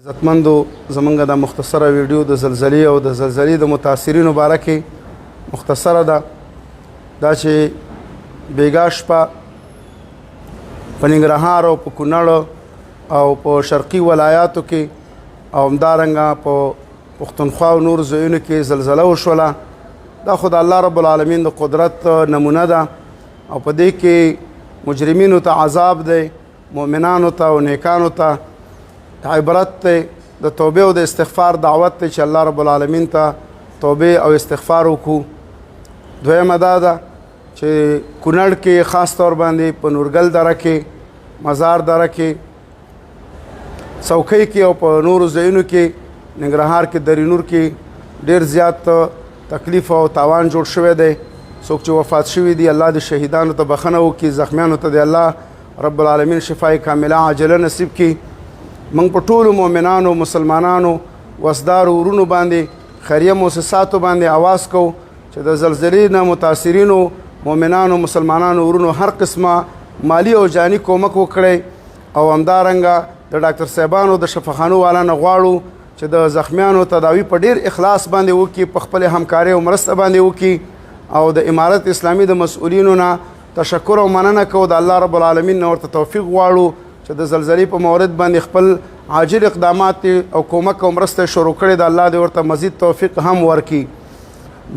عزتمندو، زمونږ د مختصره ویډیو د زلزلې او د زلزلې د متاثرینو باره کې مختصره ده. دا چې بیګا شپه په ننګرهار او په کونړ او په شرقي ولایاتو کې او همدارنګه په پښتونخوا او نور ځایونو کې زلزله وشوله، دا خو د الله رب العالمین د قدرت نمونه ده او په دې کې مجرمینو ته عذاب دی، مؤمنانو ته او نیکانو ته عبرت دی، د توبې او د استغفار دعوت دی چې الله رب العالمین ته توبه او استغفار وکړو. دویمه دا ده چې کونړ کې خاص طور باندې په نورګل دره کې، مزار دره کې، څوکۍ کې او په نورو ځایونو کې، ننګرهار کې درې نور کې ډیر زیات تکلیف او تاوان جوړ شوی دی. څوک چې وفات شوي دي، الله دې شهیدانو ته بخښنه وکړي، زخمیانو ته دې الله رب العالمین شفای کامله عاجله نصیب کړي. موږ په ټولو مؤمنانو، مسلمانانو، وسدارو ورونو باندې، خیریه موسساتو باندې आवाज کوو چې د زلزلې نه متاثرینو مؤمنانو، مسلمانانو ورونو هر قسمه مالی او جانی کومک وکړي. او همدارنګه د ډاکټر صاحبانو د شفاخانو والا نه غواړو چې د زخمیانو تداوی په ډیر اخلاص باندې وکړي، په خپل همکاري او مرسته باندې وکړي. او د امارت اسلامي د مسؤلینو نه تشکر او مننه کوو، د الله رب العالمین نه ورته توفیق غواړو چې د زلزلې په مورد باندې خپل عاجل اقدامات او کومک او مرسته شروع کړي. د الله دې ورته مزید توفیق هم ورکړي.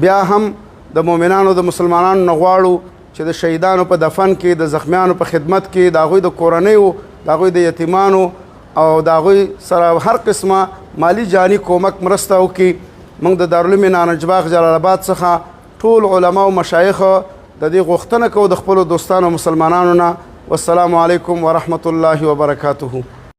بیا هم د مؤمنانو، د مسلمانانو نه غواړو چې د شهیدانو په دفن کې، د زخمیانو په خدمت کې، د هغوی د کورنیو، د هغوی د یتیمانو او د هغوی سره هر قسمه مالی جانی کومک مرسته وکړي. موږ د دارالعلوم نارنج باغ جلال آباد څخه ټول علما او مشایخ د دې غوښتنه کوو د خپلو دوستانو مسلمانانو نه. والسلام علیکم ورحمت الله وبرکاته.